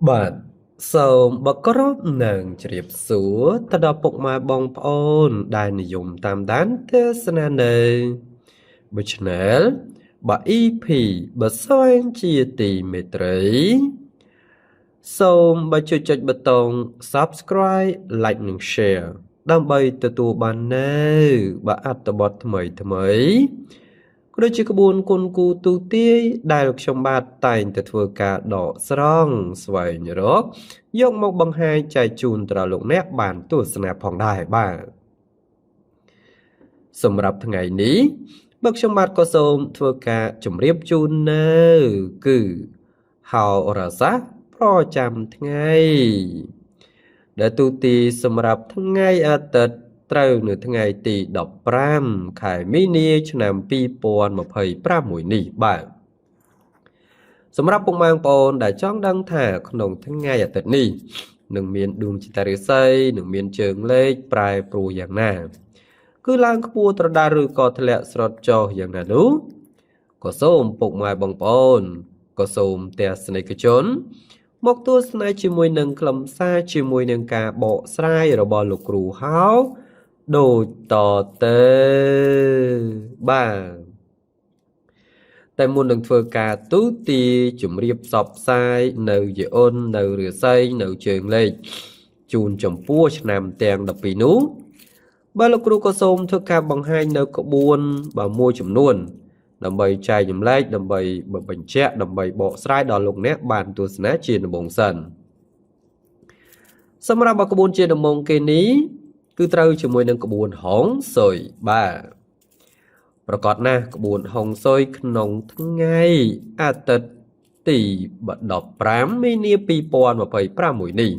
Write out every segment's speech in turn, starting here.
បាទសូមបក្រមនឹងជ្រាបសួរទៅដល់ពុកម៉ែបងប្អូន ដែលនិយមតាមដានទស្សនានៅបើ Channel បើ EP បើស្វែងជាទីមេត្រី សូមបើជួយចុចប៊ូតុង Subscribe Like និង Share ដើម្បីទទួលបាននៅបើអត្ថបទថ្មីថ្មីក៏ដូចជាក្បួនគុណគូទូទាយដែលខ្ញុំបាទតែងតែធ្វើការដកស្រង់ស្វែងរកយកមកបង្ហាញចែកជូនទៅដល់លោកអ្នកបានទស្សនាផងដែរបាទសម្រាប់ថ្ងៃនេះបើខ្ញុំបាទក៏សូមធ្វើការជម្រាបជូននៅគឺហោរាសាស្ត្រប្រចាំថ្ងៃដែលទូទីសម្រាប់ថ្ងៃអាទិត្យត្រូវនៅថ្ងៃទី15ខែមីនាឆ្នាំ2025មួយនេះបាទសម្រាប់ពុកម៉ែបងប្អូនដែលចង់ដឹងថាក្នុងថ្ងៃអាទិត្យនេះនឹងមានដួងចត្តារាសីនឹងមានជើងលេខប្រែប្រួលយ៉ាងណាគឺឡើងខ្ពស់ត្រដាឬក៏ធ្លាក់ស្រុតចុះយ៉ាងណានោះក៏សូមពុកម៉ែបងប្អូនក៏សូមទស្សនិកជនមកទស្សនាជាមួយនឹងខ្លឹមសារជាមួយនឹងការបកស្រាយរបស់លោកគ្រូហៅដូចតទៅបាទតែមុននឹងធ្វើការទូទាជម្រាបផ្សព្វផ្សាយនៅយេអ៊ុននៅរាសីនៅជើងលេខជូនចំពោះឆ្នាំទាំង12នោះបាទលោកគ្រូក៏សូមធ្វើការបង្ហាញនៅក្បួនបាទមួយចំនួនដើម្បីចែករំលែកដើម្បីបញ្ជាក់ដើម្បីបកស្រាយដល់លោកអ្នកបានទស្សនាជាដំបូងសិនសម្រាប់ក្បួនជាដំបូងគេនេះគឺត្រូវជាមួយនឹងក្បួនហុងស៊ុយបាទប្រកាសណាស់ក្បួនហុងស៊ុយក្នុងថ្ងៃអាទិត្យទី15មីនា2025មួយនេះ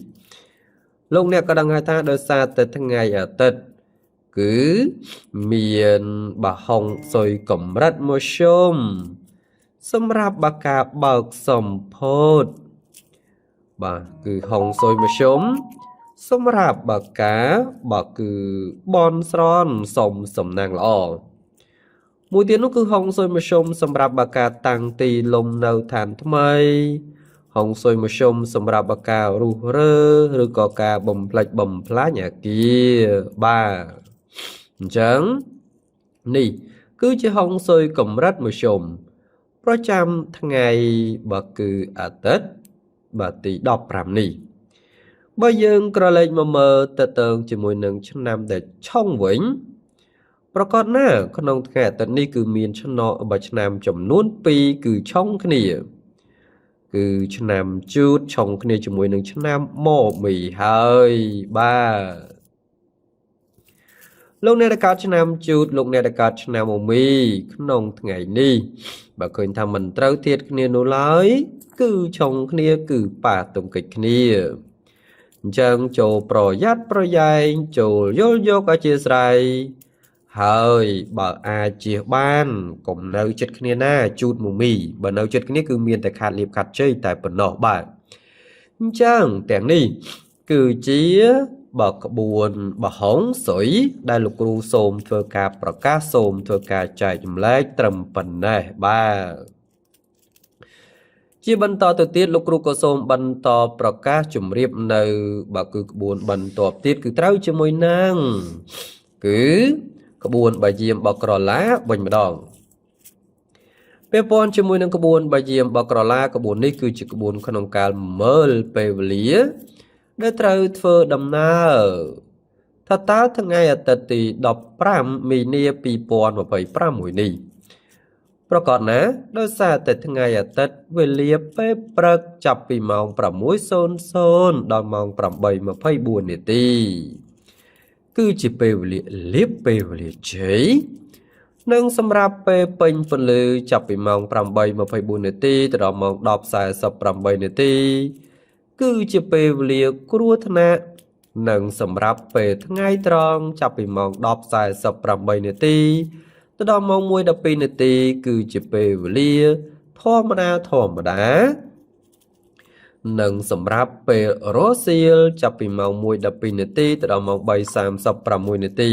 លោកអ្នកក៏ដឹងហើយថាដោយសារតែថ្ងៃអាទិត្យគឺមានបាហុងស៊ុយកម្រិតមធ្យមសម្រាប់បាការបើកសម្ពោធបាទគឺហុងស៊ុយមធ្យមសម្រាប់បាការបើគឺបនស្រន់សុំសំណាងល្អមួយទៀតនោះគឺហុងស៊ុយមធ្យមសម្រាប់បាការតាំងទីលំនៅឋានថ្មីហុងស៊ុយមធ្យមសម្រាប់បាការរុះរើឬក៏ការបំផ្លិចបំផ្លាញអាគារបាទអញ្ចឹងនេះគឺជាហុងស៊ុយកម្រិតមធ្យមប្រចាំថ្ងៃបើគឺអាទិត្យបាទទី15នេះបើយើងក្រឡេកមកមើលតើតើងជាមួយនឹងឆ្នាំដែលឆុងវិញប្រកាសណាក្នុងថ្ងៃអាទិត្យនេះគឺមានឆ្នោបើឆ្នាំចំនួន2គឺឆុងគ្នាគឺឆ្នាំជូតឆុងគ្នាជាមួយនឹងឆ្នាំម៉មីហើយបាទលោកអ្នកដែលកើតឆ្នាំជូតលោកអ្នកដែលកើតឆ្នាំមមីក្នុងថ្ងៃនេះបើឃើញថាមិនត្រូវទៀតគ្នានោះឡើយគឺឆុងគ្នាគឺប៉ះទង្គិចគ្នាអញ្ចឹងចូលប្រយ័ត្នប្រយែងចូលយល់យកអធិស្ឋានហើយបើអាចជៀសបានកុំនៅចិត្តគ្នាណាជូតមមីបើនៅចិត្តគ្នាគឺមានតែខាត់លៀបខាត់ជ័យតែប៉ុណ្ណោះបាទអញ្ចឹងទាំងនេះគឺជាបើក្បួនបហុងស៊ុយដែលលោកគ្រូសូមធ្វើការប្រកាសសូមធ្វើការចែករំលែកត្រឹមប៉ុណ្ណេះបាទជាបន្តទៅទៀតលោកគ្រូក៏សូមបន្តប្រកាសជម្រាបនៅបើគឺក្បួនបន្ទាប់ទៀតគឺត្រូវជាមួយនឹងគឺក្បួនបើយាមបក្រឡាវិញម្ដងពាក់ព័ន្ធជាមួយនឹងក្បួនបើយាមបក្រឡាក្បួននេះគឺជាក្បួនក្នុងការមើលពេលវេលាដែលត្រូវធ្វើដំណើរថាតើថ្ងៃអាទិត្យទី15មីនា2025មួយនេះប្រកាសណាដោយសារតែថ្ងៃអាទិត្យវេលាពេលព្រឹកចាប់ពីម៉ោង6:00ដល់ម៉ោង8:24នាទីគឺជាពេលវេលាលៀបពេលវេលាជ័យនិងសម្រាប់ពេលពេញពន្លឺចាប់ពីម៉ោង8:24នាទីទៅដល់ម៉ោង10:48នាទីគឺជាពេលវេលាគ្រោះថ្នាក់និងសម្រាប់ពេលថ្ងៃត្រង់ចាប់ពីម៉ោង10:48នាទីទៅដល់ម៉ោង1:12នាទីគឺជាពេលវេលាធម្មតាធម្មតានិងសម្រាប់ពេលរសៀលចាប់ពីម៉ោង1:12នាទីទៅដល់ម៉ោង3:36នាទី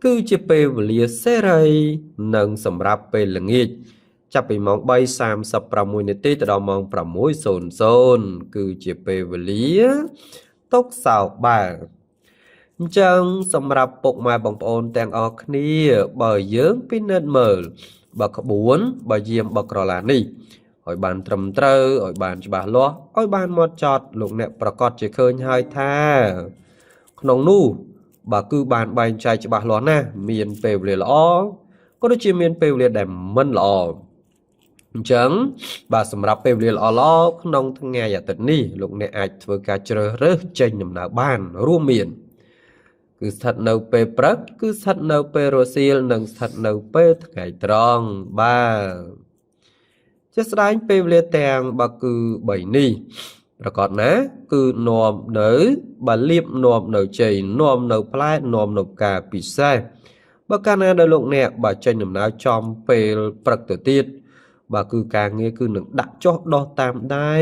គឺជាពេលវេលាសេរីនិងសម្រាប់ពេលល្ងាច ចាប់ពីម៉ោង3:36នាទីទៅដល់ម៉ោង6:00គឺជាពេលវេលាទុកសោកបាទអញ្ចឹងសម្រាប់ពុកម៉ែបងប្អូនទាំងអស់គ្នាបើយើងពិនិត្យមើលបើក្បួនបើយាមបើក្រឡានេះឲ្យបានត្រឹមត្រូវឲ្យបានច្បាស់លាស់ឲ្យបានម៉ត់ចត់លោកអ្នកប្រកាសជាឃើញហើយថាក្នុងនោះបើគឺបានបែងចែកច្បាស់លាស់ណាស់មានពេលវេលាល្អក៏ដូចជាមានពេលវេលាដែលមិនល្អអញ្ចឹងបាទសម្រាប់ពេលវេលាល្អៗក្នុងថ្ងៃអាទិត្យនេះលោកអ្នកអាចធ្វើការជ្រើសរើសចេញដំណើរបានរួមមានគឺស្ថិតនៅពេលព្រឹកគឺស្ថិតនៅពេលរសៀលនិងស្ថិតនៅពេលថ្ងៃត្រង់បាទជាស្ដែងពេលវេលាទាំងបើគឺ3នេះប្រកបណាគឺនាំនៅបើលៀបនាំនៅជ័យនាំនៅផ្លែនាំនៅការពិសេសបើកាលណាដែលលោកអ្នកបើចេញដំណើរចំពេលព្រឹកទៅទៀតបើគឺការងារគឺនឹងដាក់ចុះដោះតាមដៃ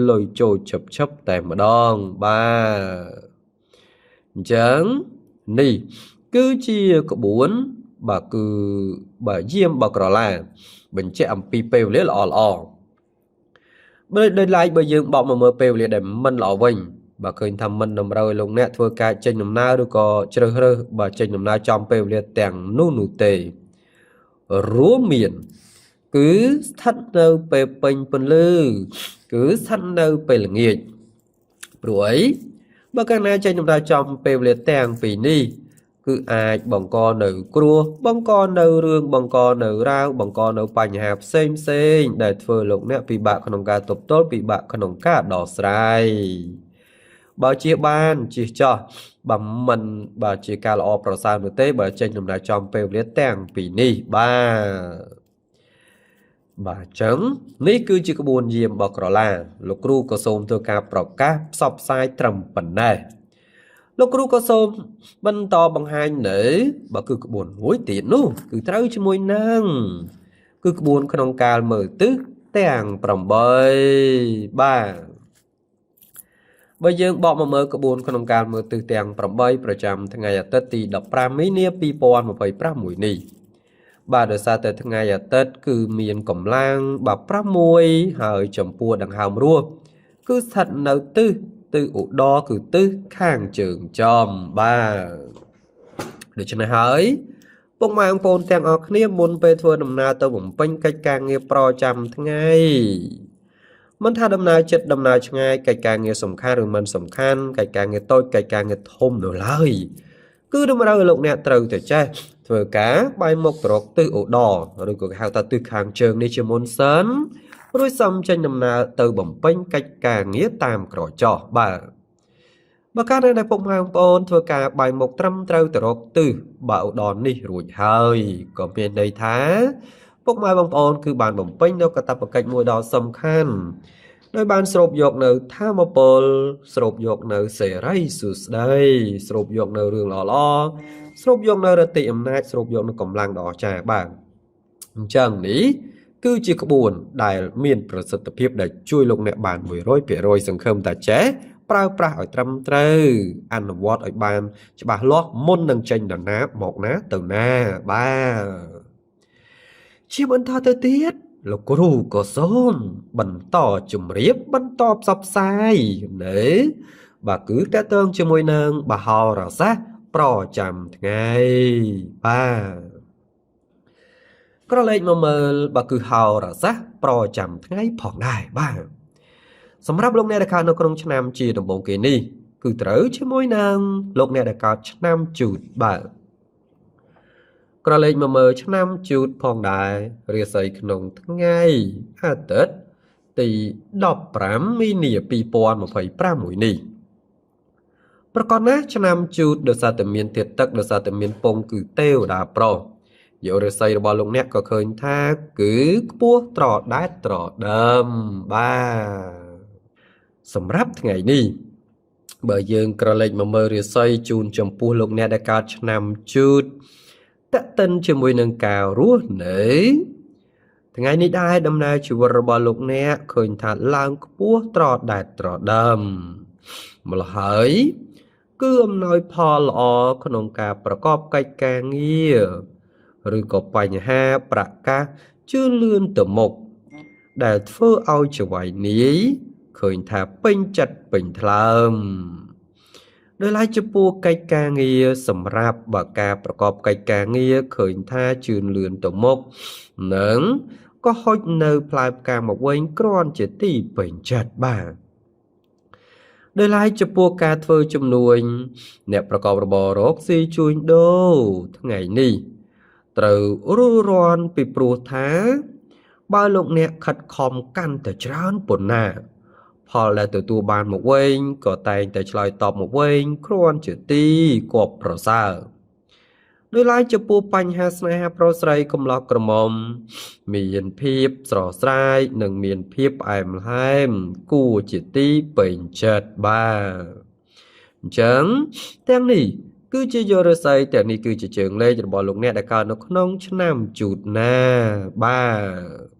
លុយចូលឈឹបឈឹបតែម្ដងបាទអញ្ចឹងនេះគឺជាក្បួនបើគឺបើយាមបើក្រឡាបញ្ជាក់អំពីពេលវេលាល្អល្អបើដោយឡែកបើយើងបកមកមើលពេលវេលាដែលមិនល្អវិញបើឃើញថាមិនតម្រូវឲ្យលោកអ្នកធ្វើការចេញដំណើរឬក៏ជ្រើសរើសបើចេញដំណើរចំពេលវេលាទាំងនោះនោះទេរួមមានគឺស្ថិតនៅពេលពេញពន្លឺគឺស្ថិតនៅពេលល្ងាចព្រោះអីបើកាលណាចេញដំណើរចំពេលវេលាទាំងពីរនេះគឺអាចបង្កនៅគ្រោះបង្កនៅរឿងបង្កនៅរ៉ាវបង្កនៅបញ្ហាផ្សេងផ្សេងដែលធ្វើលោកអ្នកពិបាកក្នុងការទប់ទល់ពិបាកក្នុងការដោះស្រាយបើជាបានជិះចោះបើមិនបើជាការល្អប្រសើរនោះទេបើចេញដំណើរចំពេលវេលាទាំងពីរនេះបាទបាទអញ្ចឹងនេះគឺជាក្បួនយាមរបស់ក្រឡាលោកគ្រូក៏សូមធ្វើការប្រកាសផ្សព្វផ្សាយត្រឹមប៉ុណ្ណេះលោកគ្រូក៏សូមបន្តបង្ហាញនៅបើគឺក្បួនមួយទៀតនោះគឺត្រូវជាមួយនឹងគឺក្បួនក្នុងកាលមើលទិសទាំង8បាទបើយើងបកមកមើលក្បួនក្នុងកាលមើលទិសទាំង8ប្រចាំថ្ងៃអាទិត្យទី15មីនា2025មួយនេះបាទដោយសារតែថ្ងៃអាទិត្យគឺមានកម្លាំងបាទ6ហើយចំពោះដង្ហើមរស់គឺស្ថិតនៅទិសទិសឧត្តរគឺទិសខាងជើងចំបាទដូច្នេះហើយពុកម៉ែបងប្អូនទាំងអស់គ្នាមុនពេលធ្វើដំណើរទៅបំពេញកិច្ចការងារប្រចាំថ្ងៃមិនថាដំណើរចិត្តដំណើរឆ្ងាយកិច្ចការងារសំខាន់ឬមិនសំខាន់កិច្ចការងារតូចកិច្ចការងារធំនោះឡើយគឺតម្រូវឲ្យលោកអ្នកត្រូវតែចេះធ្វើការបែរមុខទៅរកទិសឧត្តរឬក៏គេហៅថាទិសខាងជើងនេះជាមុនសិនរួចសំចេញដំណើរទៅបំពេញកិច្ចការងារតាមក្រចោះបាទបើកាលណាដែលពុកម៉ែបងប្អូនធ្វើការបែរមុខត្រឹមត្រូវទៅរកទិសបើឧត្តរនេះរួចហើយក៏មានន័យថាពុកម៉ែបងប្អូនគឺបានបំពេញនូវកាតព្វកិច្ចមួយដ៏សំខាន់ដោយបានស្រូបយកនៅធម៌ពលស្រូបយកនៅសេរីសួស្តីស្រូបយកនៅរឿងល្អៗស្រូបយកនៅរតិអំណាចស្រូបយកនៅកម្លាំងដ៏អស្ចារ្យបាទអញ្ចឹងនេះគឺជាក្បួនដែលមានប្រសិទ្ធភាពដែលជួយលោកអ្នកបាន 100% សង្ឃឹមថាចេះប្រើប្រាស់ឲ្យត្រឹមត្រូវអនុវត្តឲ្យបានច្បាស់លាស់មុននឹងចេញដំណើរមកណាទៅណាបាទជាបន្តទៅទៀតលោកគ្រូក៏សូមបន្តជម្រាបបន្តផ្សព្វផ្សាយនៅបាទគឺតកតងជាមួយនឹងបហោរសាស្ត្រប្រចាំថ្ងៃបាទក្រឡេកមកមើលបើគឺហោរសាស្ត្រប្រចាំថ្ងៃផងដែរបាទសម្រាប់លោកអ្នកដែលកើតនៅក្នុងឆ្នាំជាដំបូងគេនេះគឺត្រូវជាមួយនឹងលោកអ្នកដែលកើតឆ្នាំជូតបាទក្រឡេកមកមើលឆ្នាំជូតផងដែររាសីក្នុងថ្ងៃអាទិត្យទី15មីនា2025មួយនេះប្រកបណាស់ឆ្នាំជូតដោយសារតែមានធាតុទឹកដោយសារតែមានពងគឺទេវតាប្រុសយករាសីរបស់លោកអ្នកក៏ឃើញថាគឺខ្ពស់ត្រដែតត្រដើមបាទសម្រាប់ថ្ងៃនេះបើយើងក្រឡេកមកមើលរាសីជូនចំពោះលោកអ្នកដែលកើតឆ្នាំជូតតេតិនជាមួយនឹងការរស់នៅថ្ងៃនេះដែរដំណើរជីវិតរបស់លោកអ្នកឃើញថាឡើងខ្ពស់ត្រដែតត្រដើមម្ល៉េះហើយគឺអំណោយផលល្អក្នុងការប្រកបកិច្ចការងារឬក៏បញ្ហាប្រកាស ជឿនលឿនទៅមុខដែលធ្វើឲ្យចៅហ្វាយនាយឃើញថាពេញចិត្តពេញថ្លើមដោយឡែកចំពោះកិច្ចការងារសម្រាប់បើការប្រកបកិច្ចការងារឃើញថាជឿនលឿនទៅមុខនិងក៏ហុចនៅផ្លែផ្កាមកវិញគ្រាន់ជាទីពេញចិត្តបាទដោយឡែកចំពោះការធ្វើជំនួញអ្នកប្រកបរបររកស៊ីជួញដូរថ្ងៃនេះត្រូវរួសរាន់ពីព្រោះថាបើលោកអ្នកខិតខំកាន់តែច្រើនប៉ុណ្ណាផលដែលទទួលបានមកវិញក៏តែងតែឆ្លើយតបមកវិញគ្រាន់ជាទីគប្បីប្រសើរដោយឡែកចំពោះបញ្ហាស្នេហាប្រុសស្រីកំឡោះក្រមុំមានភាពស្រស់ស្រាយនិងមានភាពផ្អែមល្ហែមគួរជាទីពេញចិត្តបាទអញ្ចឹងទាំងនេះគឺជាយោរាសីទាំងនេះគឺជាជើងលេខរបស់លោកអ្នកដែលកើតនៅក្នុងឆ្នាំជូតណាបាទ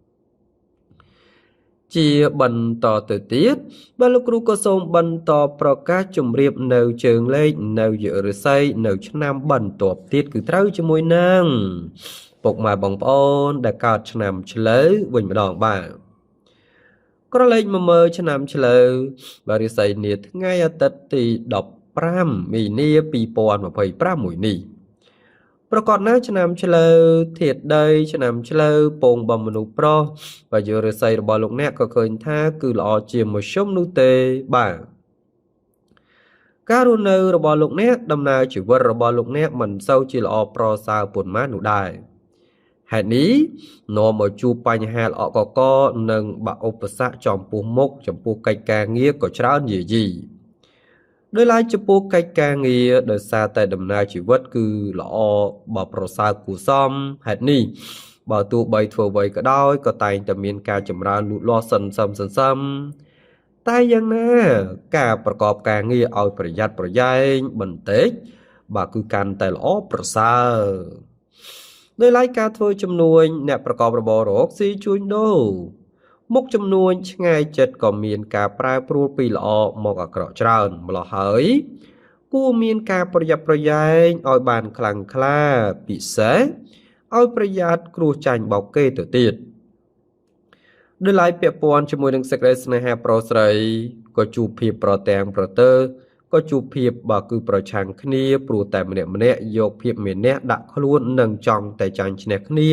ជាបន្តទៅទៀតបាទលោកគ្រូក៏សូមបន្តប្រកាសជម្រាបនៅជើងលេខនៅយរាសីនៅឆ្នាំបន្ទាប់ទៀតគឺត្រូវជាមួយនឹងពុកម៉ែបងប្អូនដែលកើតឆ្នាំឆ្លូវវិញម្ដងបាទក្រឡេកមកមើលឆ្នាំឆ្លូវបាទរាសីនាថ្ងៃអាទិត្យទី15មីនា2025មួយនេះប្រកបណាស់ឆ្នាំឆ្លូវធាតុដីឆ្នាំឆ្លូវពងបំមនុស្សប្រុសបើយោរាសីរបស់លោកអ្នកក៏ឃើញថាគឺល្អជាមធ្យមនោះទេបាទការរស់នៅរបស់លោកអ្នកដំណើរជីវិតរបស់លោកអ្នកមិនសូវជាល្អប្រសើរប៉ុន្មាននោះដែរហេតុនេះនាំឲ្យជួបបញ្ហាល្អក់កកនិងបាក់ឧបសគ្គចំពោះមុខចំពោះកិច្ចការងារក៏ច្រើនយាយីដោយឡែកចំពោះកិច្ចការងារដោយសារតែដំណើរជីវិតគឺល្អបើប្រសើរគួរសមហេតុនេះបើទោះបីធ្វើអ្វីក៏ដោយក៏តែងតែមានការចម្រើនលូតលាស់សន្សឹមតែយ៉ាងណាការប្រកបការងារឲ្យប្រយ័ត្នប្រយែងបន្តិចបាទគឺកាន់តែល្អប្រសើរដោយឡែកការធ្វើជំនួញអ្នកប្រកបរបររកស៊ីជួញដូរមុខចំនួនឆ្ងាយចិត្តក៏មានការប្រែប្រួលពីល្អមកអាក្រក់ច្រើនម្ល៉េះហើយគួរមានការប្រយ័ត្នប្រយែងឲ្យបានខ្លាំងក្លាពិសេសឲ្យប្រយ័ត្នគ្រោះចាញ់បោកគេទៅទៀតដោយឡែកពាក់ព័ន្ធជាមួយនឹងសេចក្តីស្នេហាប្រុសស្រីក៏ជួបភាពប្រទាំងប្រទើក៏ជួបភាពបើគឺប្រឆាំងគ្នាព្រោះតែម្នាក់ៗយកភាពមានះដាក់ខ្លួននិងចង់តែចាញ់ឈ្នះគ្នា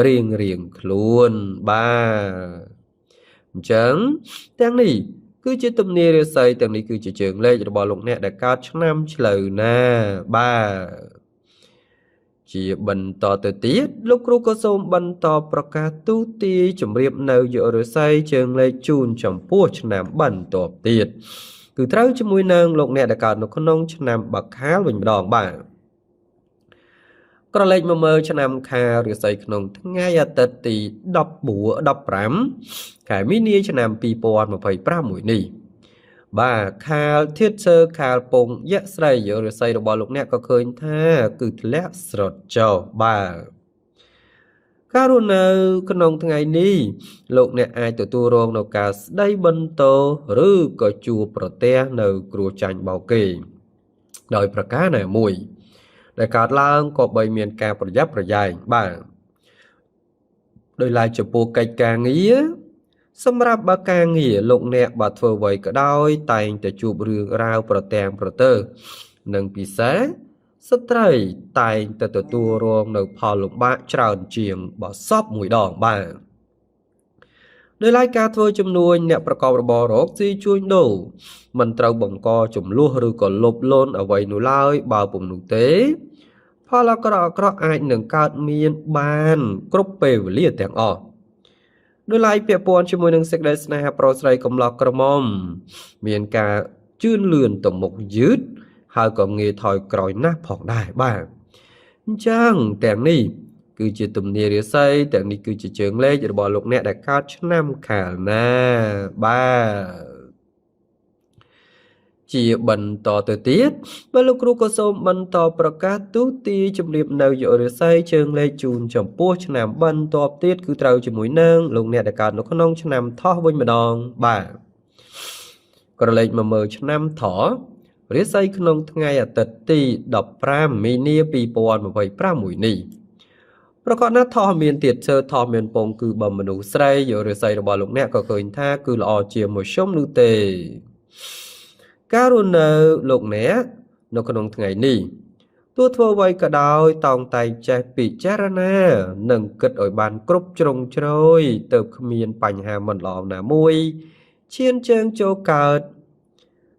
រៀងខ្លួនបាទអញ្ចឹងទាំងនេះគឺជាទំនាយរាសីទាំងនេះគឺជាជើងលេខរបស់លោកអ្នកដែលកើតឆ្នាំឆ្លូវណាបាទជាបន្តទៅទៀតលោកគ្រូក៏សូមបន្តប្រកាសទូទាយជម្រាបនៅយោរាសីជើងលេខជូនចំពោះឆ្នាំបន្ទាប់ទៀតគឺត្រូវជាមួយនឹងលោកអ្នកដែលកើតនៅក្នុងឆ្នាំបាខាលវិញម្ដងបាទក្រឡេកមកមើលឆ្នាំខាលរាសីក្នុងថ្ងៃអាទិត្យទី14 15ខែមីនាឆ្នាំ2025មួយនេះបាទខាលធាតុឈើខាលពងយៈស្រីរាសីរបស់លោកអ្នកក៏ឃើញថាគឺធ្លាក់ស្រុតចុះបាទការរស់នៅក្នុងថ្ងៃនេះលោកអ្នកអាចទទួលរងនៅការស្ដីបន្ទោឬក៏ជួបប្រទះនៅគ្រោះចាញ់បោកគេដោយប្រការណាមួយដែលកើតឡើងក៏បីមានការប្រយ័ត្នប្រយែងបាទដោយឡែកចំពោះកិច្ចការងារសម្រាប់បើការងារលោកអ្នកបើធ្វើអ្វីក៏ដោយតែងតែជួបរឿងរ៉ាវប្រទាំងប្រទើនិងពិសេសស្ត្រីតែងតែទទួលរងនៅផលលំបាកច្រើនជាងបើសពមួយដងបាទដោយឡែកការធ្វើជំនួញអ្នកប្រកបរបររកស៊ីជួញដូរមិនត្រូវបង្កចំនួនឬក៏លុបលូនអ្វីនោះឡើយបើពុំនោះទេផលអាក្រក់អាចនឹងកើតមានបានគ្រប់ពេលវេលាទាំងអស់ដោយឡែកពាក់ព័ន្ធជាមួយនឹងសេចក្តីស្នេហាប្រុសស្រីកំឡោះក្រមុំមានការជឿនលឿនទៅមុខយឺតហើយក៏ងាយថយក្រោយណាស់ផងដែរបាទអញ្ចឹងទាំងនេះគឺជាទំនាយរាសីទាំងនេះគឺជាជើងលេខរបស់លោកអ្នកដែលកើតឆ្នាំខាលណាបាទជាបន្តទៅទៀតបើលោកគ្រូក៏សូមបន្តប្រកាសទូទាយជម្រាបនៅយោរាសីជើងលេខជូនចំពោះឆ្នាំបន្ទាប់ទៀតគឺត្រូវជាមួយនឹងលោកអ្នកដែលកើតនៅក្នុងឆ្នាំថោះវិញម្ដងបាទក្រឡេកមកមើលឆ្នាំថោះរាសីក្នុងថ្ងៃអាទិត្យទី15មីនា2025មួយនេះ ប្រកបណាស់ថោះមានទៀតជើថោះមានពងគឺបើមនុស្សស្រីយករាសីរបស់លោកអ្នកក៏ឃើញថាគឺល្អជាមធ្យមនោះទេការរស់នៅលោកអ្នកនៅក្នុងថ្ងៃនេះទោះធ្វើអ្វីក៏ដោយតោងតែចេះពិចារណានិងគិតឲ្យបានគ្រប់ជ្រុងជ្រោយទៅគ្មានបញ្ហាមិនល្អណាមួយឈានជើងចូលកើត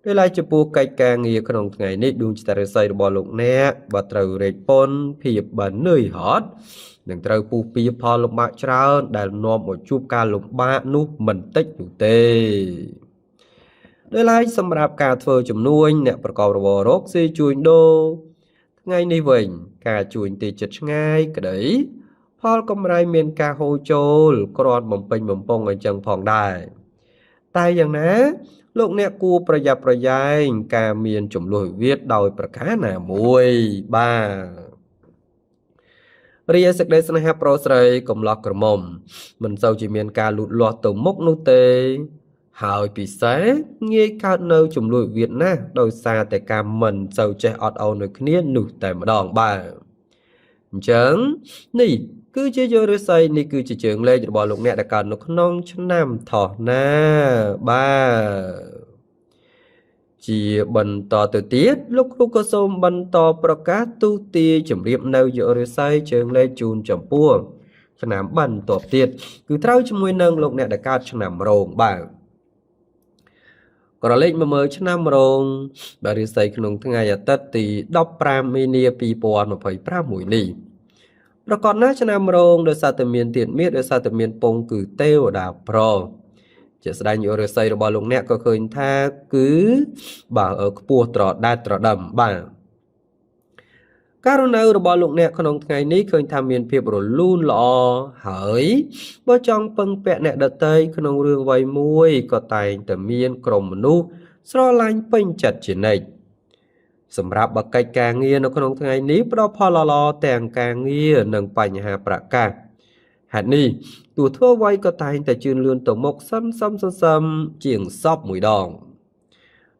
ដោយឡែកចំពោះកិច្ចការងារក្នុងថ្ងៃនេះដួងចិត្តរាសីរបស់លោកអ្នកបើត្រូវរែកពុនភាពបើនឿយហត់នឹងត្រូវពុះពៀផលលំបាកច្រើនដែលនាំឲ្យជួបការលំបាកនោះមិនតិចនោះទេដោយឡែកសម្រាប់ការធ្វើជំនួញអ្នកប្រកបរបររកស៊ីជួញដូរថ្ងៃនេះវិញការជួញទីចិត្តឆ្ងាយក្តីផលកម្រៃមានការហូរចូលគ្រាន់បំពេញបំពង់អញ្ចឹងផងដែរតែយ៉ាងណាលោកអ្នកគួរប្រយ័ត្នប្រយែងការមានចំនួនវិវាទដោយប្រការណាមួយបាទរីឯសេចក្តីស្នេហាប្រុសស្រីកំឡោះក្រមុំមិនសូវជាមានការលូតលាស់ទៅមុខនោះទេហើយពិសេសងាយកើតនៅចំនួនវិវាទណាស់ដោយសារតែការមិនសូវចេះអត់ឱននៅគ្នានោះតែម្ដងបាទអញ្ចឹងនេះគឺជាយករាសីនេះគឺជាជើងលេខរបស់លោកអ្នកដែលកើតនៅក្នុងឆ្នាំថោះណាបាទជាបន្តទៅទៀតលោកគ្រូក៏សូមបន្តប្រកាសទូទាយជម្រាបនៅយករាសីជើងលេខជូនចំពោះឆ្នាំបន្ទាប់ទៀតគឺត្រូវជាមួយនឹងលោកអ្នកដែលកើតឆ្នាំរោងបាទក្រឡេកមកមើលឆ្នាំរោងបាទរាសីក្នុងថ្ងៃអាទិត្យទី15មីនា2025មួយនេះប្រកបណាស់ឆ្នាំរោងដោយសារតែមានទៀតមាសដោយសារតែមានពងគឺទេវតាប្រុសជាស្ដែងយករាសីរបស់លោកអ្នកក៏ឃើញថាគឺបាទខ្ពស់ត្រដែតត្រដឹមបាទការរស់នៅរបស់លោកអ្នកក្នុងថ្ងៃនេះឃើញថាមានភាពរលូនល្អហើយបើចង់ពឹងពាក់អ្នកដទៃក្នុងរឿងអ្វីមួយក៏តែងតែមានក្រុមមនុស្សស្រឡាញ់ពេញចិត្តជានិច្ចសម្រាប់បកិច្ចការងារនៅក្នុងថ្ងៃនេះផ្ដល់ផលល្អទាំងការងារនិងបញ្ហាប្រកាសហេតុនេះទោះធ្វើអ្វីក៏តែងតែជឿនលឿនទៅមុខសឹមសឹមសឹមជាងសពមួយដង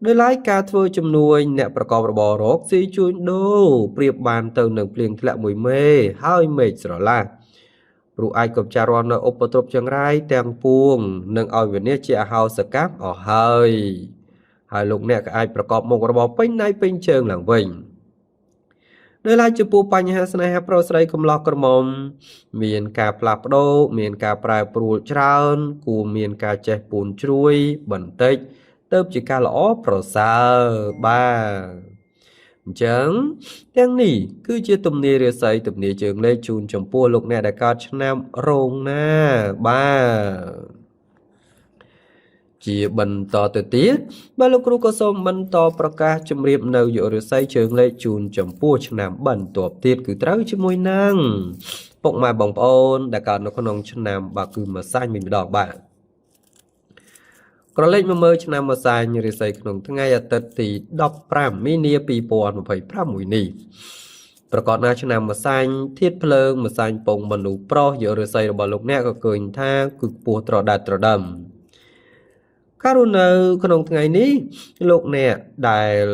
ដោយឡែកការធ្វើជំនួញអ្នកប្រកបរបររកស៊ីជួញដូរប្រៀបបានទៅនឹងភ្លៀងធ្លាក់មួយមេហើយមេឃស្រឡះព្រោះអាចកម្ចាត់រាល់នៅឧបទ្រពចង្រៃទាំងពួងនិងឲ្យវិនាសជាអហោសកម្មអស់ហើយហើយលោកអ្នកក៏អាចប្រកបមុខរបរពេញដៃពេញជើងឡើងវិញដោយឡែកចំពោះបញ្ហាស្នេហាប្រុសស្រីកំឡោះក្រមុំមានការផ្លាស់ប្ដូរមានការប្រែប្រួលច្រើនគួរមានការចេះពូនជ្រួយបន្តិចទៅជាការល្អប្រសើរបាទអញ្ចឹងទាំងនេះគឺជាទំនាយរាសីទំនាយជើងលេខជូនចំពោះលោកអ្នកដែលកើតឆ្នាំរោងណាបាទជាបន្តទៅទៀតបាទលោកគ្រូក៏សូមបន្តប្រកាសជម្រាបនៅយុរាសីជើងលេខជូនចំពោះឆ្នាំបន្ទាប់ទៀតគឺត្រូវជាមួយនឹងពុកម៉ែបងប្អូនដែលកើតនៅក្នុងឆ្នាំបាទគឺម្សាញ់វិញម្ដងបាទក្រឡេកមកមើលឆ្នាំម្សាញ់រាសីក្នុងថ្ងៃអាទិត្យទី15មីនា2025មួយនេះប្រកបណាស់ឆ្នាំម្សាញ់ធាតុភ្លើងម្សាញ់ពងមនុស្សប្រុសយករាសីរបស់លោកអ្នកក៏ឃើញថាគឺខ្ពស់ត្រដែតត្រដឹមការរស់នៅក្នុងថ្ងៃនេះលោកអ្នកដែល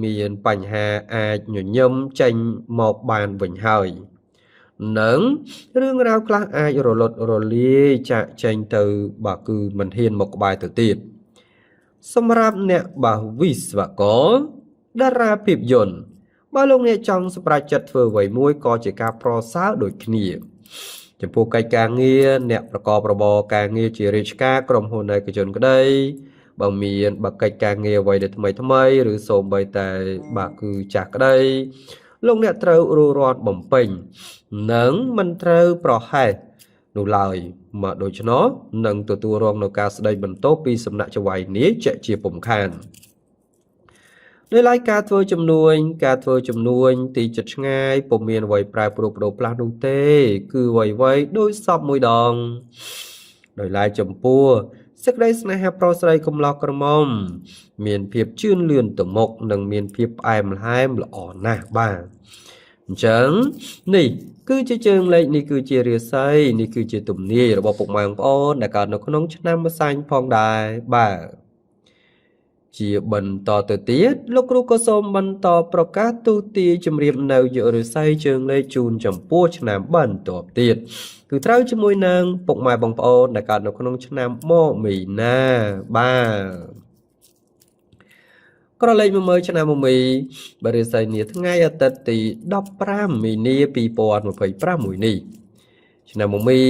មានបញ្ហាអាចញញឹមចេញមកបានវិញហើយនិងរឿងរ៉ាវខ្លះអាចរលត់រលាយចាកចេញទៅបាទគឺមិនហ៊ានមកក្បែរទៅទៀតសម្រាប់អ្នកបាទវិស្វករតារាភាពយន្តបើលោកអ្នកចង់សម្រេចចិត្តធ្វើអ្វីមួយក៏ជាការប្រសើរដូចគ្នាចំពោះកិច្ចការងារអ្នកប្រកបរបរការងារជារាជការក្រុមហ៊ុនឯកជនក្តីបើមានបើកិច្ចការងារអ្វីដែលថ្មីថ្មីឬសូម្បីតែបាទគឺចាស់ក្តីលោកអ្នកត្រូវរួសរាន់បំពេញនិងមិនត្រូវប្រហែសនោះឡើយមកដូច្នោះនឹងទទួលរងនៅការស្ដីបន្ទោសពីសំណាក់ចៅហ្វាយនាយជាជាពុំខានដោយឡែកការធ្វើជំនួញទីចិត្តឆ្ងាយពុំមានអ្វីប្រែប្រួលបដូរផ្លាស់នោះទេគឺអ្វីៗដូចសពមួយដងដោយឡែកចំពោះសេចក្តីស្នេហាប្រុសស្រីកំឡោះក្រមុំមានភាពជឿនលឿនទៅមុខនិងមានភាពផ្អែមល្ហែមល្អណាស់បាទអញ្ចឹងនេះគឺជាជើងលេខនេះគឺជារាសីនេះគឺជាទំនាយរបស់ពុកម៉ែបងប្អូនដែលកើតនៅក្នុងឆ្នាំម្សាញ់ផងដែរបាទ ជាបន្តទៅទៀតលោកគ្រូក៏សូមបន្តប្រកាសទូទាយជម្រាបនៅយុរិស័យជើងលេខជូនចំពោះឆ្នាំបន្ទាប់ទៀតគឺត្រូវជាមួយនឹងពុកម៉ែបងប្អូនដែលកើតនៅក្នុងឆ្នាំមកមីនាបាទក្រឡេកមកមើលឆ្នាំមីបរិស័យនាថ្ងៃអាទិត្យទី15មីនា2025មួយនេះឆ្នាំមី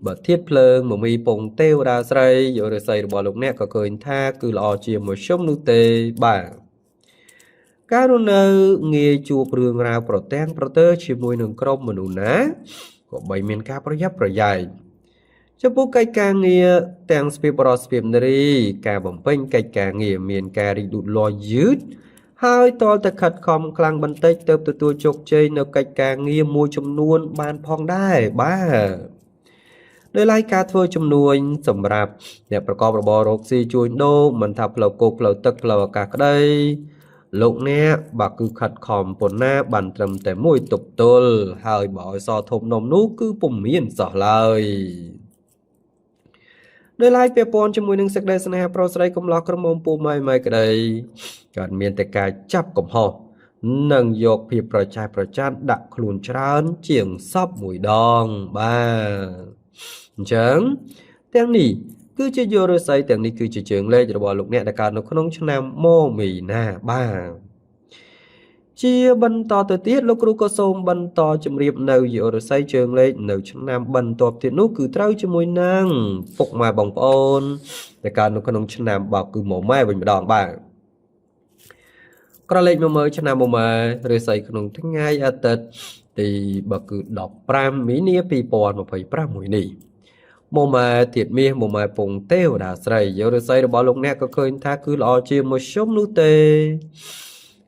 បើធាតភ្លើងមីពងទេវតាស្រីយោរិស័យរបស់លោកអ្នកក៏ឃើញថាគឺល្អជាមួយខ្ញុំនោះទេបាទការរស់នៅងាយជួបរឿងរ៉ាវប្រទាំងប្រទើជាមួយនឹងក្រុមមនុស្សណាក៏បីមានការប្រយ័ត្នប្រយែងចំពោះកិច្ចការងារទាំងស្ពាបរស្ពាបនារីការបំពេញកិច្ចការងារមានការរីកលូតលាស់យឺតហើយតលតែខិតខំខ្លាំងបន្តិចទើបទទួលជោគជ័យនៅកិច្ចការងារមួយចំនួនបានផងដែរបាទដោយឡែកការធ្វើជំនួញសម្រាប់អ្នកប្រកបរបររកស៊ីជួញដូរមិនថាផ្លូវគោកផ្លូវទឹកផ្លូវអាកាសក្តីលោកអ្នកបាទគឺខិតខំប៉ុណ្ណាបានត្រឹមតែមួយទប់ទល់ហើយបើឲ្យសធំនំនោះគឺពុំមានសោះឡើយដោយឡែកពាក់ព័ន្ធជាមួយនឹងសេចក្តីស្នេហាប្រុសស្រីកំឡោះក្រមុំពូម៉ៃម៉ៃក្តីកើតមានតែការចាប់កំហុសនិងយកភាពប្រចែះប្រច័នដាក់ខ្លួនច្រើនជាងសពមួយដងបាទអញ្ចឹងទាំងនេះគឺជាយោរិស័យទាំងនេះគឺជាជើងលេខរបស់លោកអ្នកដែលកើតនៅក្នុងឆ្នាំមកមីនាបាទជាបន្តទៅទៀតលោកគ្រូក៏សូមបន្តជម្រាបនៅយោរិស័យជើងលេខនៅឆ្នាំបន្ទាប់ទៀតនោះគឺត្រូវជាមួយនឹងពុកម៉ែបងប្អូនដែលកើតនៅក្នុងឆ្នាំបគឺមកម៉ែវិញម្ដងបាទក្រឡេកមកមើលឆ្នាំមកម៉ែរិស័យក្នុងថ្ងៃអាទិត្យទីបើគឺ15មីនា2025មួយនេះមកម៉ែធាតមាសមកម៉ែពងទេវតាស្រីយោរិស័យរបស់លោកអ្នកក៏ឃើញថាគឺល្អជាមួយខ្ញុំនោះទេ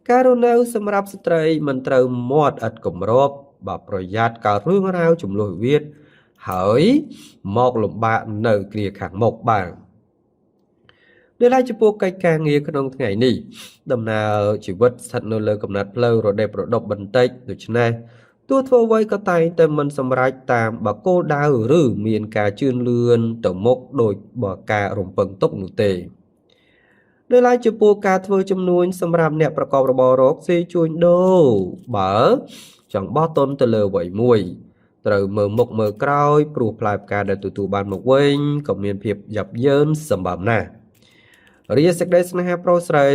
ការរស់នៅសម្រាប់ស្ត្រីមិនត្រូវមាត់ឥតគម្របបើប្រយ័ត្នកើតរឿងរ៉ាវចំនួនវិវាទហើយមកលំបាកនៅគ្រាខាងមុខបាទដោយឡែកចំពោះកិច្ចការងារក្នុងថ្ងៃនេះដំណើរជីវិតស្ថិតនៅលើកំណត់ផ្លូវរដេបរដប់បន្តិចដូច្នេះទោះធ្វើអ្វីក៏តែងតែមិនសម្រេចតាមបើគោលដៅឬមានការជឿនលឿនទៅមុខដោយបើការរំពឹងទុកនោះទេដោយឡែកចំពោះការធ្វើជំនួញសម្រាប់អ្នកប្រកបរបររកស៊ីជួញដូរបើចង់បោះទុនទៅលើអ្វីមួយត្រូវមើលមុខមើលក្រោយព្រោះផ្លែផ្កាដែលទទួលបានមកវិញក៏មានភាពយ៉ាប់យ៉ឺនសម្បើមណាស់រាសេចក្តីស្នេហាប្រុសស្រី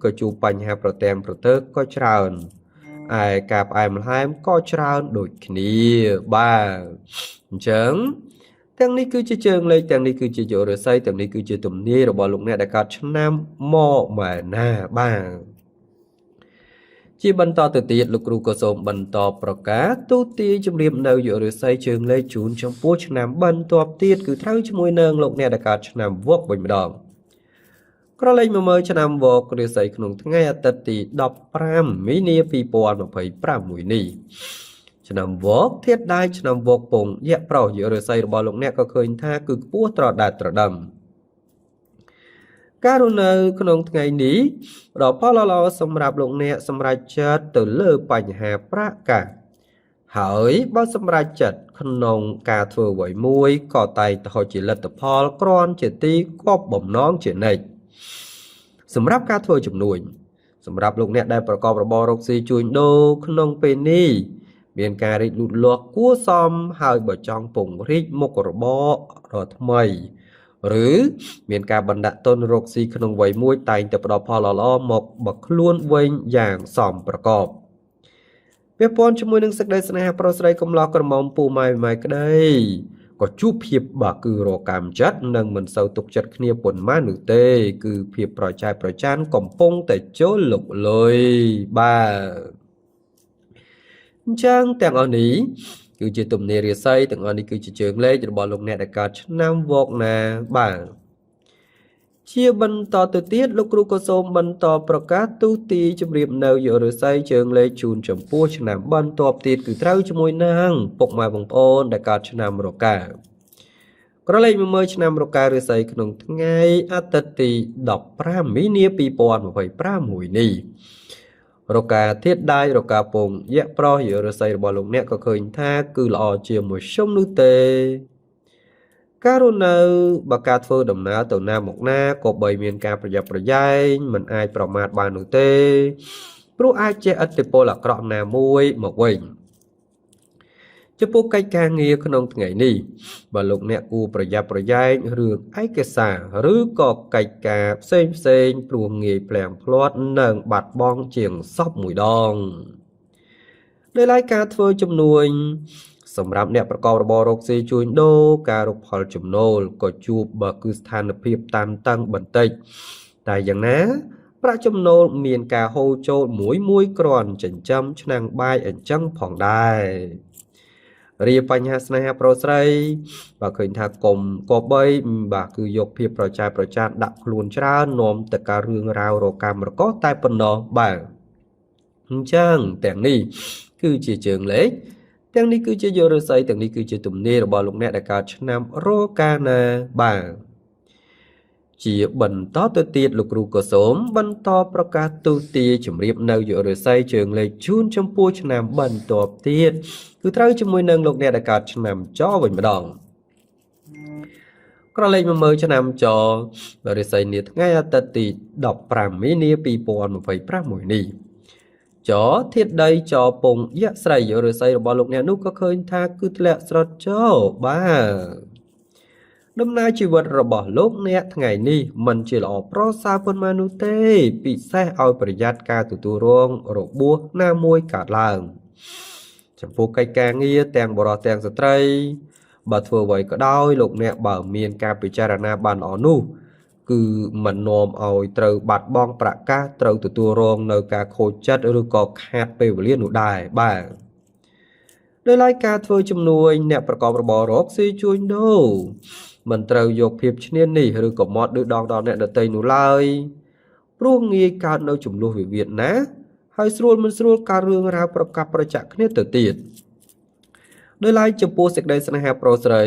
ក៏ជួបបញ្ហាប្រទាំងប្រទើក៏ច្រើនឯការផ្អែមល្ហែមក៏ច្រើនដូចគ្នាបាទអញ្ចឹងទាំងនេះគឺជាជើងលេខទាំងនេះគឺជាយោរិស័យទាំងនេះគឺជាទំនាយរបស់លោកអ្នកដែលកើតឆ្នាំមកម៉ែណាបាទជាបន្តទៅទៀតលោកគ្រូក៏សូមបន្តប្រកាសទូទាយជម្រាបនៅយោរិស័យជើងលេខជូនចំពោះឆ្នាំបន្ទាប់ទៀតគឺត្រូវជាមួយនឹងលោកអ្នកដែលកើតឆ្នាំវកវិញម្ដងក្រឡេកមកមើលឆ្នាំវករិស័យក្នុងថ្ងៃអាទិត្យទី15មីនា2025មួយនេះឆ្នាំវកធាតដៃឆ្នាំវកពងយៈប្រុសយោរិស័យរបស់លោកអ្នកក៏ឃើញថាគឺខ្ពស់ត្រដែតត្រដឹមការរស់នៅក្នុងថ្ងៃនេះផ្ដល់ផលល្អសម្រាប់លោកអ្នកសម្រេចចិត្តទៅលើបញ្ហាប្រាក់កាសហើយបើសម្រេចចិត្តក្នុងការធ្វើអ្វីមួយក៏តែងតែជាលទ្ធផលគ្រាន់ជាទីគប់បំណងជានិច្ចសម្រាប់ការធ្វើជំនួញសម្រាប់លោកអ្នកដែលប្រកបរបររកស៊ីជួញដូរក្នុងពេលនេះមានការរីកលូតលាស់គួរសមហើយបើចង់ពង្រីកមុខរបរដ៏ថ្មីឬមានការបណ្ដាក់ទុនរកស៊ីក្នុងវ័យមួយតែងតែផ្ដល់ផលល្អៗមកបើខ្លួនវិញយ៉ាងសមប្រកបពាក់ព័ន្ធជាមួយនឹងសេចក្តីស្នេហាប្រុសស្រីកំឡោះក្រមុំពូម៉ែម៉ែក្តីក៏ជួបភាពបាទគឺរកម្មចិត្តនិងមិនសូវទុកចិត្តគ្នាប៉ុន្មាននោះទេគឺភាពប្រចែប្រច័នកំពុងតែចូលលុកលុយបាទអញ្ចឹងទាំងអស់នេះគឺជាទំនាយរាសីទាំងអស់នេះគឺជាជើងលេខរបស់លោកអ្នកដែលកើតឆ្នាំវកណាបាទជាបន្តទៅទៀតលោកគ្រូក៏សូមបន្តប្រកាសទូទីជម្រាបនៅយោរិស័យជើងលេខជូនចំពោះឆ្នាំបន្ទាប់ទៀតគឺត្រូវជាមួយនឹងពុកម៉ែបងប្អូនដែលកើតឆ្នាំរកាក្រឡេកមកមើលឆ្នាំរការាសីក្នុងថ្ងៃអាទិត្យទី15មីនា2025មួយនេះរកាធាតដៃរកាពងយៈប្រុសយោរិស័យរបស់លោកអ្នកក៏ឃើញថាគឺល្អជាមួយខ្ញុំនោះទេ ការរស់នៅបើការធ្វើដំណើរទៅណាមកណាក៏បីមានការប្រយ័ត្នប្រយែងមិនអាចប្រមាថបាននោះទេព្រោះអាចជាឥទ្ធិពលអាក្រក់ណាមួយមកវិញចំពោះកិច្ចការងារក្នុងថ្ងៃនេះបើលោកអ្នកគួរប្រយ័ត្នប្រយែងរឿងឯកសារឬក៏កិច្ចការផ្សេងផ្សេងព្រោះងាយភ្លាំងភ្លាត់និងបាត់បង់ជាងសពមួយដងដោយឡែកការធ្វើជំនួញសម្រាប់អ្នកប្រកបរបររកស៊ីជួញដូរការរកផលចំណូលក៏ជួបបើគឺស្ថានភាពតានតឹងបន្តិចតែយ៉ាងណាប្រាក់ចំណូលមានការហូរចូលមួយមួយគ្រាន់ចិញ្ចឹមឆ្នាំងបាយអញ្ចឹងផងដែររាបញ្ហាស្នេហាប្រុសស្រីបើឃើញថាកុំក៏បីបាទគឺយកភាពប្រចែប្រចានដាក់ខ្លួនច្រើននាំទៅការរឿងរ៉ាវរកម្មរកតែប៉ុណ្ណោះបាទអញ្ចឹងទាំងនេះគឺជាជើងលេខទាំងនេះគឺជាយោរស័យទាំងនេះគឺជាទំនាយរបស់លោកអ្នកដែលកើតឆ្នាំរកាណាបាទជាបន្តទៅទៀតលោកគ្រូក៏សូមបន្តប្រកាសទូទាជម្រាបនៅយោរស័យជើងលេខជូនចំពោះឆ្នាំបន្ទាប់ទៀតគឺត្រូវជាមួយនឹងលោកអ្នកដែលកើតឆ្នាំចវិញម្ដងក្រឡេកមកមើលឆ្នាំចរិស័យនាថ្ងៃអាទិត្យទី15មីនា2025មួយនេះចធាតុដីចពងយៈស្រីយោរស័យរបស់លោកអ្នកនោះក៏ឃើញថាគឺធ្លាក់ស្រុតចោបាទដំណើរជីវិតរបស់លោកអ្នកថ្ងៃនេះមិនជាល្អប្រសើរប៉ុន្មាននោះទេពិសេសឲ្យប្រយ័ត្នការទទួលរងរបួសណាមួយកើតឡើងចំពោះកិច្ចការងារទាំងបុរសទាំងស្ត្រីបើធ្វើអ្វីក៏ដោយលោកអ្នកបើមានការពិចារណាបានល្អនោះគឺមិននាំឲ្យត្រូវបាត់បង់ប្រាក់កាសត្រូវទទួលរងនៅការខូចចិត្តឬក៏ខាតពេលវេលានោះដែរបាទដោយឡែកការធ្វើជំនួញអ្នកប្រកបរបររកស៊ីជួញដូរមិនត្រូវយកភាពឈ្នានីសឬក៏មាត់ឌឺដងដល់អ្នកដទៃនោះឡើយព្រោះងាយកើតនៅចំនួនវិវាទណាហើយស្រួលមិនស្រួលការរឿងរ៉ាវប្រកាសប្រចាក់គ្នាទៅទៀតដោយឡែកចំពោះសេចក្តីស្នេហាប្រុសស្រី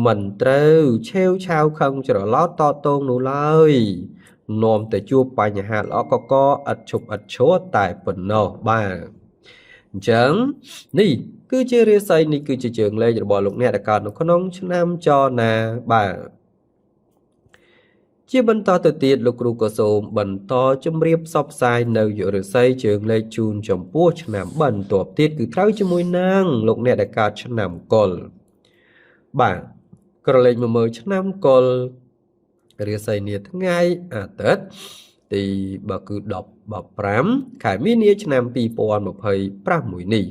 មិនត្រូវឆេវឆាវខឹងច្រឡោតតតងនោះឡើយនាំតែជួបបញ្ហាល្អកកឥតឈប់ឥតឈរតែប៉ុណ្ណោះបាទអញ្ចឹងនេះគឺជារាសីនេះគឺជាជើងលេខរបស់លោកអ្នកដែលកើតនៅក្នុងឆ្នាំចណាបាទជាបន្តទៅទៀតលោកគ្រូក៏សូមបន្តជម្រាបផ្សព្វផ្សាយនៅយុរស័យជើងលេខជូនចំពោះឆ្នាំបន្ទាប់ទៀតគឺត្រូវជាមួយនឹងលោកអ្នកដែលកើតឆ្នាំកុលបាទក្រឡេកមកមើលឆ្នាំកុលរាសីនាថ្ងៃអាទិត្យទីបើគឺ15ខែមីនាឆ្នាំ2025មួយនេះ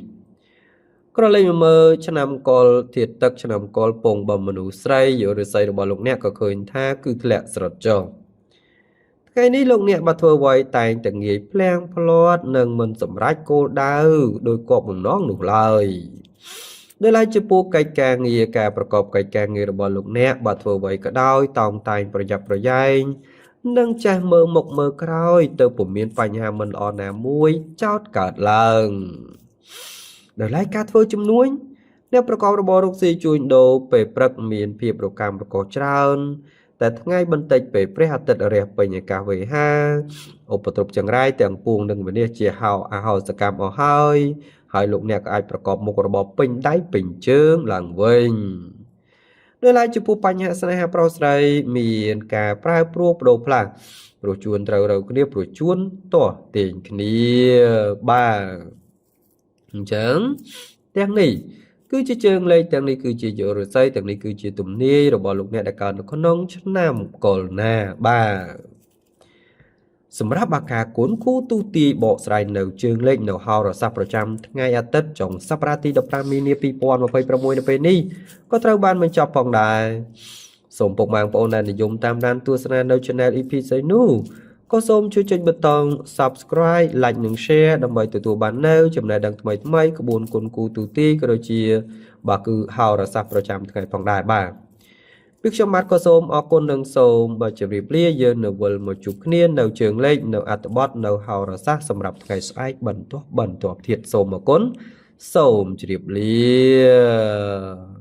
ក្រឡេកមកមើលឆ្នាំកុលធាតុទឹកឆ្នាំកុលពងបើមនុស្សស្រីយោរិស័យរបស់លោកអ្នកក៏ឃើញថាគឺធ្លាក់ស្រុតចុះថ្ងៃនេះលោកអ្នកបើធ្វើអ្វីតែងតែងាយភ្លាំងភ្លាត់និងមិនសម្រេចគោលដៅដោយគប់បំណងនោះឡើយដោយឡែកចំពោះកិច្ចការងារការប្រកបកិច្ចការងាររបស់លោកអ្នកបើធ្វើអ្វីក៏ដោយតោងតែងប្រយ័ត្នប្រយែងនិងចេះមើលមុខមើលក្រោយទៅពុំមានបញ្ហាមិនល្អណាមួយចោទកើតឡើងដោយឡែកការធ្វើជំនួញអ្នកប្រកបរបររកស៊ីជួញដូរពេលព្រឹកមានភាពរកម្មរកច្រើនតែថ្ងៃបន្តិចពេលព្រះអាទិត្យរះពេញអាកាសវេហាឧបទ្រពចង្រៃទាំងពួងនឹងវិនាសជាហោអាហោសកម្មអស់ហើយហើយលោកអ្នកក៏អាចប្រកបមុខរបរពេញដៃពេញជើងឡើងវិញដោយឡែកចំពោះបញ្ហាស្នេហាប្រុសស្រីមានការប្រែប្រួលបដូរផ្លាស់ព្រោះជួនត្រូវរកគ្នាព្រោះជួនទាស់ទាញគ្នាបាទអញ្ចឹងទាំងនេះគឺជាជើងលេខទាំងនេះគឺជាយោរស័យទាំងនេះគឺជាទំនាយរបស់លោកអ្នកដែលកើតនៅក្នុងឆ្នាំកុលណាបាទសម្រាប់អាការគុណគូទូទាយបកស្រាយនៅជើងលេខនៅហោរាសាស្ត្រប្រចាំថ្ងៃអាទិត្យចុងសប្តាហ៍ទី15មីនា2026នៅពេលនេះក៏ត្រូវបានបញ្ចប់ផងដែរសូមពុកម៉ែបងប្អូនដែលនិយមតាមដានទស្សនានៅ Channel EP ស្អីនោះក៏សូមជួយចុចប៊ូតុង Subscribe Like និង Share ដើម្បីទទួលបាននូវចំណេះដឹងថ្មីៗក្បួនគុណគូទូទាយក៏ដូចជាបាទគឺហោរាសាស្ត្រប្រចាំថ្ងៃផងដែរបាទពីខ្ញុំបាទក៏សូមអរគុណនិងសូមបាទជម្រាបលាយើងនៅវិលមកជួបគ្នានៅជើងលេខនៅអត្ថបទនៅហោរាសាស្ត្រសម្រាប់ថ្ងៃស្អែកបន្ទាប់ទៀតសូមអរគុណសូមជម្រាបលា។